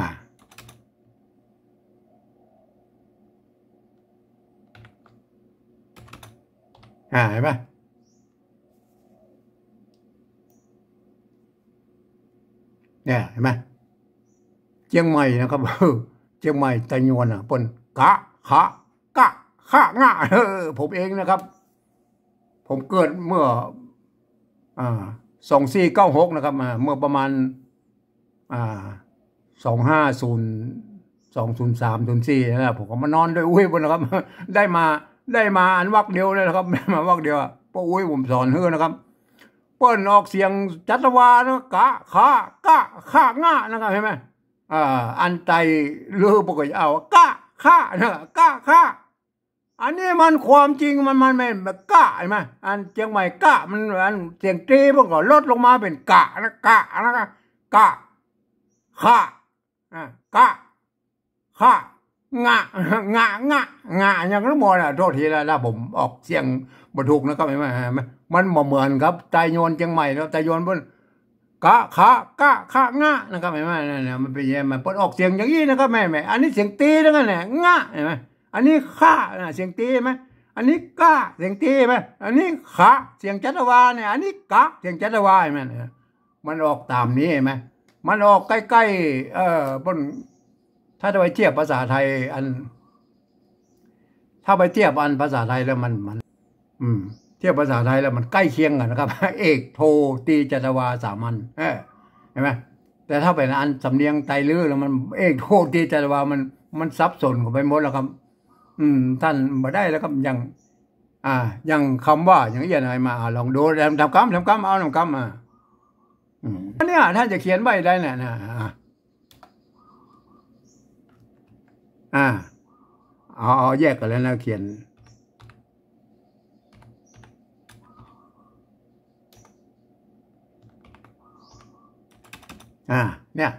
อ่า เห็นไหม เนี่ย เห็นไหม เจียงใหม่นะครับ เจียงใหม่ไตยวนน่ะ เปิ้นกะ คะ กะ คะ งะ เออ ผมเองนะครับ ผมเกิดเมื่อ อ่า สองสี่เก้าหก นะครับ อ่า เมื่อประมาณ อ่า สองห้าศูนย์ สองศูนย์สาม ศูนย์สี่ นั่นแหละ ผมก็มานอนด้วยอุ้ยเปิ้นนะครับ ได้มา ได้มาอันวรรคเดียวเลยนะครับ ได้มาวรรคเดียวอะ ป้ออุ้ยผมสอนหื้อนะครับ เปิ้นออกเสียงจัตวานะ กะ คะ กะ คะ งะ นะครับ เห็นไหม อ่า อันไตเหลือเปิ้นก็เอากะ คะ นะ กะ คะ อันนี้มันความจริงมัน มันไม่กะ เห็นไหม อันเจียงใหม่กะ มัน อันเสียงตรีมันก็ลดลงมาเป๋นกะนะ กะนะ กะ คะ อ่ะ กะ คะ งะ งะ งะ งะ อย่างนั้นหมดอะ โทษทีนะ ถ้าผมออกเสียงบ่ถูกนะครับ เห็นไหม มันบ่เหมือนกับไตยวนเจียงใหม่นะ ไตยวนเปิ้น กะ ขะ กะ ขะ งะ นะครับ เห็นไหม เนี่ย มันเป๋นอย่างนี้ มันเปิ้นออกเสียงอย่างนี้นะครับ แม่ แม่ อันนี้เสียงตี๋นะครับเนี่ย งะ เห็นไหม อันนี้ ขะ นะ เสียงตี๋ไหม อันนี้ กะ เสียงตี๋ไหม อันนี้ ขะ เสียงจัตวาเนี่ย อันนี้ กะ เสียงจัตวา เห็นไหม เนี่ย มันออกต๋ามนี้ เห็นไหม มันออกใก้ๆ เอ่อ เปิ้น ถ้าจะไปเทียบภาษาไทยอัน ถ้าไปเทียบอันภาษาไทยแล้วมัน มัน อืม เทียบภาษาไทยแล้วมันใก้เคียงกั๋นนะครับ เอก โท ตี๋ จัตวา สามัญ เออ เห็นไหม แต่ถ้าเป๋นอันสำเนียงไตลื้อแล้วมัน เอก โท ตี๋ จัตวา มัน มันสับสนกั๋นไปหมดแล้วครับ อืม ต้านบ่ได้แล้วครับ อย่าง อ่า อย่างกำว่า อย่างอี้นะ มา อ่า ลองดู ทำกำ ทำกำ เอา ทำกำ อ่า อืม อันเนี้ย ต้านจะเขียนไว้ได้เนี่ย นะ อ่า อ่า เอา เอาแยกกั๋นแล้วนะ เขียน อ่า เนี่ย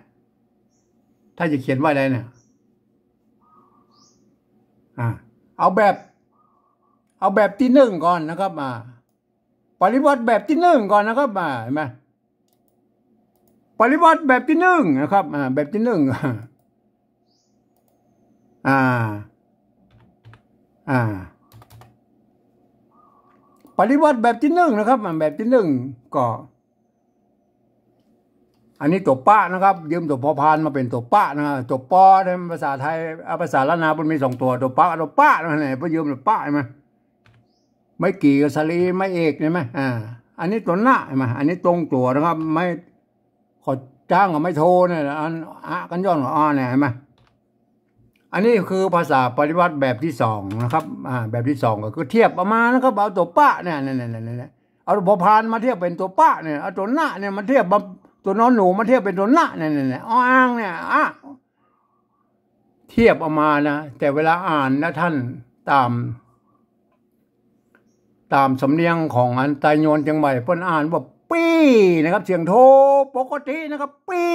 ถ้าจะเขียนว่าอะไรเนี่ย อ่า เอาแบบ เอาแบบตี้นึ่งก่อนนะครับ อ่า ปริวรรตแบบตี้นึ่งก่อนนะครับ อ่า เห็นไหม ปริวรรตแบบตี้นึ่งนะครับ อ่า แบบตี้นึ่ง อ่า อ่า ปริวรรตแบบตี้นึ่งนะครับ อ่า แบบตี้นึ่งก็ อันนี้ตั๋วปะนะครับ ยืมตั๋วพอพานมาเป๋นตั๋วปะนะ ตั๋วปอในภาษาไทย อ่า ภาษาล้านนามันมีสองตั๋ว ตั๋วปะกับตั๋วปะนะ เนี่ย ไปยืมตั๋วปะมา ไม้กี่กับสระอี ไม้เอก เห็นไหม อ่า อันนี้ตั๋วนะ เห็นไหม อันนี้ตรงตั๋วนะครับ ไม้ ขอจ้างกับไม้โทเนี่ย อัน อะ กันย่อนกับ อ เนี่ย เห็นไหม อันนี้คือภาษาปริวรรตแบบตี้สองนะครับ อ่า แบบตี้สองก็คือเทียบเอามานะครับ เอาตั๋วปะเนี่ย เนี่ย เนี่ย เนี่ย เนี่ย เอาตั๋วพอพานมาเทียบเป๋นตั๋วปะเนี่ย เอาตั๋วนะเนี่ยมาเทียบมา ตั๋วนอนหนูมาเทียบเป๋นตั๋วนะเนี่ย เนี่ย เนี่ย ออ่างเนี่ย อะ เทียบเอามานะ แต่เวลาอ่านนะต้าน ต๋าม ต๋ามสำเนียงของอันไตยวนเจียงใหม่ เปิ้นอ่านว่าปี้นะครับ เสียงโทปกตินะครับ ปี้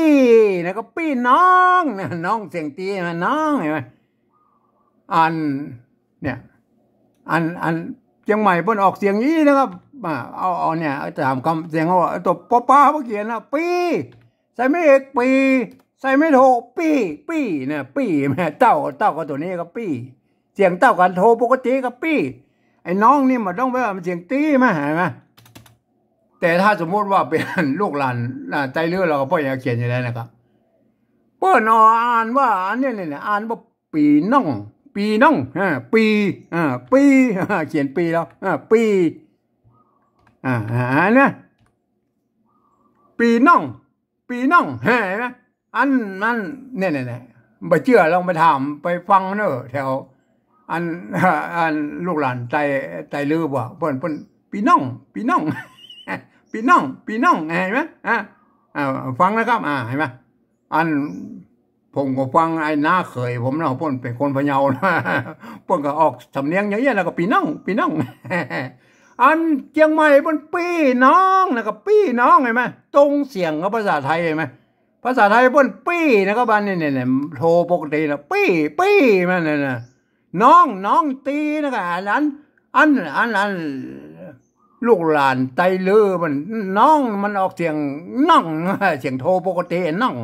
นะครับ ปี้น้องนะ น้องเสียงตี๋นะ น้อง เห็นไหม อัน เนี่ย อัน อันเจียงใหม่เปิ้นออกเสียงอี้นะครับ อ่า เอา เอาเนี่ย ต๋ามกำเสียงเอา ตั๋วปอปามาเขียนนะ ปี้ ใส่ไม้เอก ปี่ ใส่ไม้โท ปี้ ปี้ เนี่ย ปี้ แม่ เต้า เต้ากับตั๋วนี้ก็ปี้ เสียงเต้ากั๋น โทปกติก็ปี้ ไอ้น้องนี่มันต้องแปลว่ามันเสียงตี๋มา หันก่อ แต่ถ้าสมมุติว่าเป๋นลูกหลาน อ่า ไตลื้อ เฮาก็ป้อเขียนอย่างนั้นนะครับ เปิ้นอ่านว่า อันเนี้ย เนี่ย อ่านว่า ปีน้อง ปีน้อง อ่า ปี อ่า ปี อ่า เขียนปีแล้ว อ่า ปี อ่า อ่า อ่า นะ ปีน้อง ปีน้อง เห็นไหม อันนั้น เนี่ย เนี่ย เนี่ย บ่เจื้อลองไปถาม ไปฟังเน่อ แถว อัน อันลูกหลานไต ไตลื้อบ่ เปิ้น เปิ้น ปีน้อง ปีน้อง ปีน้อง ปีน้อง เห็นไหม อ่า อ่า ฟังนะครับ อ่า เห็นไหม อัน ผมก็ฟังไอ้น้าเขยผมเนาะ เปิ้นเป๋นคนพะเยานะ เปิ้นก็ออกสำเนียงอย่างเงี้ย แล้วก็ปีน้อง ปีน้อง อันเจียงใหม่เปิ้นปี้น้อง แล้วก็ปี้น้อง เห็นไหม ตรงเสียงกับภาษาไทย เห็นไหม ภาษาไทยเปิ้นปี้นะครับ อันนี้เนี่ย เนี่ย โทปกตินะ ปี้ ปี้ มันเนี่ยนะ น้อง น้องตี๋นะครับ อันนั้น อัน อัน อัน ลูกหลานไตลื้อมัน น้อง มันออกเสียงน่อง เสียงโทปกติน่อง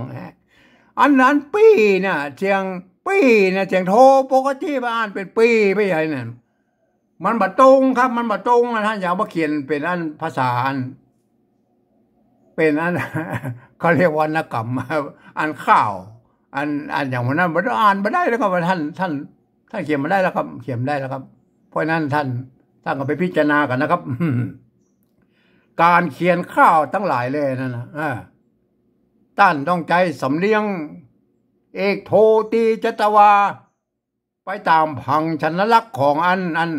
อันนั้นปี้เนี่ย เสียงปี้เนี่ย เสียงโทปกติ ไปอ่านเป๋นปี้ไปใหญ่นั่น มันบ่ตรงครับ มันบ่ตรงนะ ต้านอย่าเอามาเขียนเป๋นอันภาษาอัน เป๋นอัน เขาเรียกวรรณกรรม อันข้าว อัน อันอย่างวันนั้น บ่ได้อ่านบ่ได้แล้วครับ ต้าน ต้าน ต้านเขียนบ่ได้แล้วครับ เขียนบ่ได้แล้วครับ เพราะฉะนั้นต้าน ต้านก็ไปพิจารณากั๋นนะครับ ก๋านเขียนข้าวตังหลายเลยนั่นนะ เออ ต้านต้องใจ๊สำเนียง เอก โท ตี๋ จัตวา ไปต๋ามพังชนลักษณ์ของอัน อัน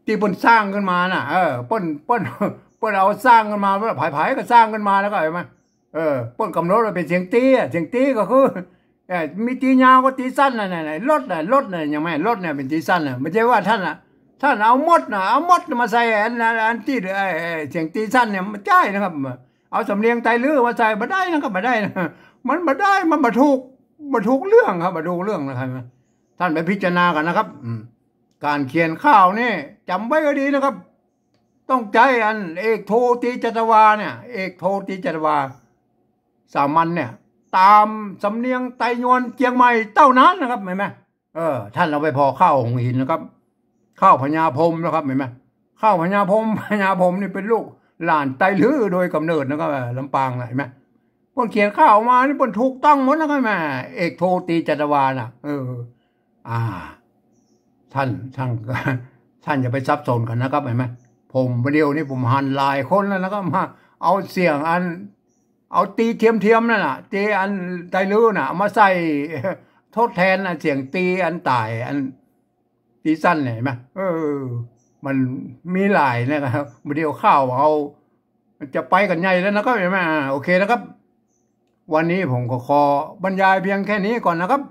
ตี้เปิ้นสร้างขึ้นมาน่ะ เออ เปิ้น เปิ้น เปิ้นเอาสร้างขึ้นมา ไผๆ ก็สร้างขึ้นมาแล้วก็ เห็นไหม เออ เปิ้นก๋ำหนดว่าเป๋นเสียงตี๋อะ เสียงตี๋ก็คือ เออ มีตี๋ยาวกับตี๋สั้นน่ะ น่ะ น่ะ รถน่ะ รถน่ะ ยังไง รถเนี่ยเป๋นตี๋สั้นน่ะ บ่ใจ้ว่าต้านน่ะ ต้านเอาหมดน่ะ เอาหมดมาใส่อัน อัน อันตี้ เอ่อ เอ่อ เสียงตี๋สั้นเนี่ย บ่ใจ้นะครับ เอาสำเนียงไตลื้อมาใส่ บ่ได้นะครับ บ่ได้นะ มันบ่ได้ มันบ่ถูก บ่ถูกเรื่องครับ บ่ถูกเรื่องนะครับ ท่านไปพิจารณากั๋นนะครับ อืม ก๋านเขียนข่าวนี่จ๋ำไว้ก็ดีนะครับ ต้องใจ๊อันเอกโท ตรี จัตวาเนี่ย เอกโท ตรี จัตวา สามัญเนี่ย ต๋ามสำเนียงไตยวนเจียงใหม่เต้านั้นนะครับ หันก่อ เออ ท่านเอาไปผ่อข่าวหงส์หินนะครับ ข่าวพญาพรหมนะครับ หันก่อ ข่าวพญาพรหม พญาพรหมนี่เป๋นลูกหลานไตลื้อโดยก๋ำเนิดนะครับ เออ ลำปางน่ะ หันก่อ เปิ้นเขียนข่าวมานี่เปิ้นถูกต้องหมดนะครับ หันก่อ เอกโท ตรี จัตวาน่ะ เออ อ่า ท่าน ท่าน ท่านอย่าไปสับสนกั๋นนะครับ หันก่อ ผมบ่าเดี่ยวนี้ผมหันหลายคนแล้วนะครับ มาเอาเสียงอัน เอาตรีเทียมๆ นั่นน่ะ ตรีอันไตลื้อน่ะ เอามาใส่ทดแทนน่ะ เสียงตรีอันต๋าย อันตรีสั้นเนี่ย หันก่อ เออ มันมีหลายนะครับ บ่าเดี่ยวข่าวเอา มันจะไปกั๋นใหญ่แล้วนะครับ หันก่อ อ่า โอเคนะครับ วันนี้ผมก็ขอบรรยายเพียงแค่นี้ก่อนนะครับ